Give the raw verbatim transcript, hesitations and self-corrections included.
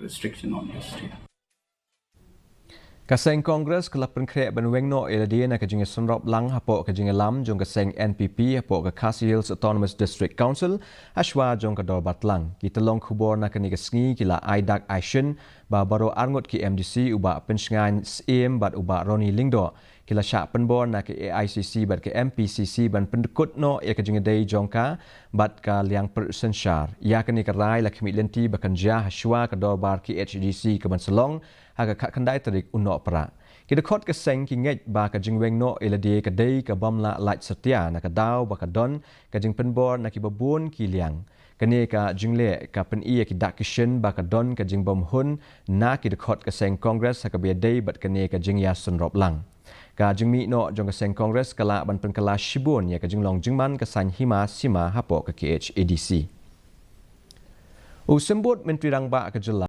restriction on this. Ka seng Congress ka la pynkhreh ban weng noh ïa lade na ka jingïasynrop lang hapoh ka jingïalam jong ka seng N P P hapoh ka Khasi Hills Autonomous District Council hashwa jong ka dorbar tlang. Ki tyllong khubor na kane ka sngi ki la ai dak ai shin ba baroh arngut ki M D C, u Bah Pynshngain Syiem bad u Bah Ronnie Lyngdoh ki la shah pynbor na ka A I C C bad ka M P C C ban pyndkut noh ïa ka jingïadei jong ka bad ka liang pyrshah synshar. Ïa kane ka rai la khmih lynti ba kan jia hashwa ka dorbar K H A D C ka ban sa long ha ka khatkhyndai tarik u Nohprah. Ki dkhot ka seng ki ngeit ba ka jingweng noh ïa lade ka dei ka bym lah lait satia na ka daw ba ka don ka jingpynbor na kiba bun ki liang. Kane ka jingleh ka pyni ïa ki dak ki shin ba ka don ka jingbymhun na ki dkhot ka seng Congress ha kaba ïadei bad kane ka jingïasynrop lang. Ka jingmih noh jong ka seng Congress ka lah ban pynkylla shibun ïa ka jinglong jingman ka saiñ hima sima hapoh ka K H A D C. U Symbud Myntri Rangbah ka jylla